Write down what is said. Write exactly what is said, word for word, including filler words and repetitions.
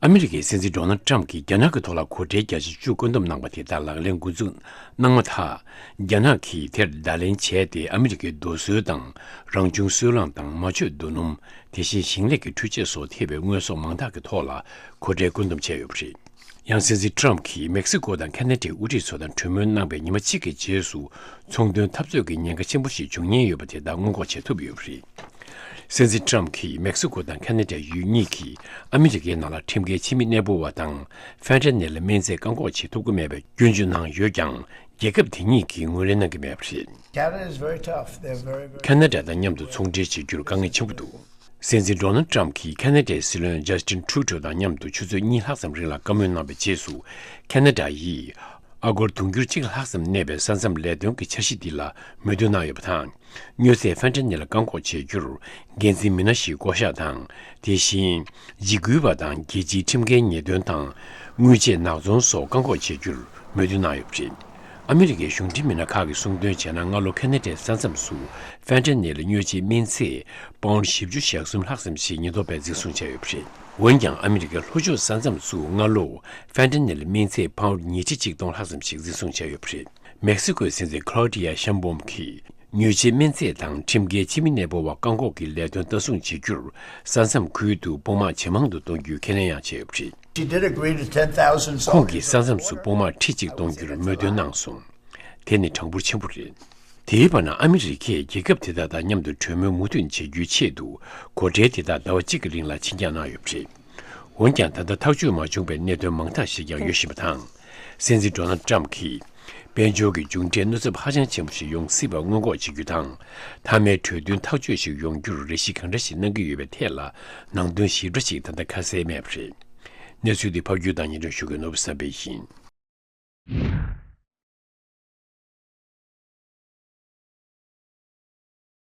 ཨ་མི་རི་ཀའི་སྲིད་འཛིན་ཌོ་ནལ་ཊམ་གྱིས་རྒྱ་ནག་གི་ཐོག་ལ་གོ་ཁྲལ་བརྒྱ་ཆ་བཅུ་བཀོད་འདོམས་གནང་བ་དེ་དག་ལག་ལེན་འགོ་འཛུགས་གནང་མ་ཐག་རྒྱ་ནག་གིས་དེར་བརྡ་ལན་བྱས་ཏེ། ཨ་མི་རི་ཀའི་རྡོ་སོལ་དང་རང་བྱུང་སོལ་རླངས་དང་མ་བཅོས་རྡོ་སྣུམ། དེ་བཞིན་ཞིང་ལས་ཀྱི་འཕྲུལ་ཆས་སོགས་ཐེ་བའི་དངོས་ཟོག་མང་དག་གི་ཐོག་ལ་གོ་ཁྲལ་བཀོད་འདོམས་བྱས་ཡོད་པ་རེད། ཡང་སྲིད་འཛིན་ཊམ་གྱིས་མེག་སི་ཀོ་དང་ཁ་ན་ཌའི་དབུ་ཁྲིད་ཚོ་དང་གྲོས་མོལ་གནང་བའི་ཉི་མ་གཅིག་གི་རྗེས་སུ། ཚོང་དོན་འཐབ་རྩོད་ཀྱི་ཉེན་ཁ་ཆེན་པོ་ཞིག་འབྱུང་ཉེན་ཡོད་པ་དེ་དག་སྔོན་འགོག་བྱེད་ཐུབ་ཡོད་པ་རེད། སྲིད་འཛིན་ཊམ་གྱིས་མེག་སི་ཀོ་དང་ཁ་ན་ཌ་ཡུལ་གཉིས་ཀྱིས་ཨ་མི་རི་ཀའི་ནང་ལ་ཁྲིམས་འགལ་ཕྱི་མི་གནས་སྤོ་བ་དང་ཕན་ཊ་ནེལ་སྨན་རྫས་བཀག་འགོག་བྱེད་ཐུབ་ཀྱི་མེད་པའི་སྐྱོན་བརྗོད་གནང་ཡོད་ཀྱང་། རྒྱལ་ཁབ་དེ་གཉིས་ཀྱིས་ངོས་ལེན་གནང་གི་མེད་པ་རེད། Canada is very tough. They're very, very ཁ་ན་ཌ་དང་མཉམ་དུ་ཚོང་འབྲེལ་བྱེད་རྒྱུར་དཀའ་ངལ་ཆེན་པོ་འདུག་སྲིད་འཛིན་ཌོ་ནལ་ཊམ་གྱིས་ཁ་ན་ཌའི་སྲིད་བློན་ཇ་སི་ཊིན་ཊུ་རུ་ཌོ་དང་མཉམ་དུ་ཆུ་ཚོད་གཉིས་ལྷག་ཙམ་རིང་ལ་བཀའ་མོལ་གནང་བའི་རྗེས་སུ། ཁ་ན་ཌ་ཡིས་ཨ་སྒོར་དུང་ཕྱུར་གཅིག་ལྷག་ཙམ་གནས་པའི་ས་མཚམས་ལས་དོན་གྱི་འཆར་གཞི་འདི་ལ་མོས་མཐུན་གནང་ཡོད་པ་དང་། མྱོས་རྫས་ཕན་ཊ་ནེལ་བཀག་འགོག་བྱེད་རྒྱུར་འགན་འཛིན་མི་སྣ་ཞིག་བསྐོ་གཞག་དང་། དེ་བཞིན་འཇིགས་སྐུལ་བ་དང་རྒྱལ་སྤྱིའི་ཁྲིམས་འགལ་ཉེས་དོན་དང་། དངུལ་ཆད་ནག་ཚོང་སོགས་བཀག་འགོག་བྱེད་རྒྱུར་མོས་མཐུན་གནང་ཡོད་པ་རེད། ཨ་མི་རི་ཀའི་གཞུང་འབྲེལ་མི་སྣ་ཁག་གིས་གསུངས་དོན་བྱས་ན། སྔ་ལོ་ཁ་ན་ཌའི་ས་མཚམས་སུ་ཕན་ཊ་ནེལ་མྱོས་རྫས་སྨན་རྫས་པའུན་ཌི་བཞི་བཅུ་ཞེ་གསུམ་ལྷག་ཙམ་ཞིག་ཉེན་རྟོག་པས་འཛིན་བཟུང་བྱས་ཡོད་པ་རེད། འོན་ཀྱང་། ཨ་མི་རི་ཀའི་ལྷོ་ཕྱོགས་ས་མཚམས་སུ་སྔ་ལོ་ཕན་ཊ་ནེལ་སྨན་རྫས་པའུན་ཌི་ཉིས་ཁྲི་གཅིག་སྟོང་ལྷག་ཙམ་ཞིག་འཛིན་བཟུང་བྱས་ཡོད་པ་རེད། མེག་སི་ཀོའི་སྲིད་འཛིན་ཁ་ལོ་ཌི་ཡ་ཤམ་བོམ་གྱིས་མྱོས་རྫས་སྨན་རྫས་དང་ཁྲིམས་འགལ་ཕྱི་མི་གནས་སྤོ་བ་བཀག་འགོག་གི་ལས་དོན་ལྟ་སྲུང་བྱེད་རྒྱུར་ས་མཚམས་ཁུལ་དུ་དཔུང་དམག་ཇེ་མང་དུ་གཏོང་རྒྱུའི་ཁས་ལེན་ཡང་བྱས་ཡོད་པ་རེད། She did agree to ten thousand soldiers. ཁོང་གིས་ས་མཚམས་སུ་དཔུང་དམག་ཁྲི་གཅིག་གཏོང་རྒྱུར་མོས་མཐུན་གནང་སོང་། དེ་ནི་གྲངས་འབོར་ཆེན་པོ་རེད། དེའི་བར་ན། ཨ་མི་རི་ཀས་རྒྱལ་ཁབ་དེ་དག་དང་མཉམ་དུ་གྲོས་མོལ་མུ་མཐུད་བྱེད་རྒྱུའི་ཆེད་དུ་གོ་ཁྲལ་དེ་དག་ཟླ་བ་གཅིག་གི་རིང་ལ་ཕྱིར་འགྱངས་གནང་ཡོད་པ་རེད། འོན་ཀྱང་། ད་ལྟ་ཐག་གཅོད་མ་བྱུང་བའི་གནད་དོན་མང་དག་ཞིག་ཀྱང་ཡོད་བཞིན་པ་དང་། སྲིད་འཛིན་ཌོ་ནལ་ཊམ་གྱིས་དཔལ་འབྱོར་གྱི་མཇུག་འབྲས་གནོད་ཚབས་ཧ་ཅང་ཆེན་པོ་ཞིག་ཡོང་སྲིད་པ་སྔོན་འགོག་བྱེད་རྒྱུ་དང་། མཐའ་མའི་གྲོས་མཐུན་ཐག་གཅོད་ཞིག་ཡོང་རྒྱུར་རེ་ཞིག་གང་འདྲ་ཞིག་གནང་གི་ཡོད་པའི་ཐད་ལ་ནང་དོན་ཞིབ་ཕྲ་ཞིག་ད་ལྟ་ཁ་གསལ་མེད་པ་རེད། གནས་ཚུལ་འདི་ཕབ་སྒྱུར་དང་སྙན་སྒྲོན་ཞུ་མཁན་ནོར་བུ་བསམ་འཕེལ་ཡིན།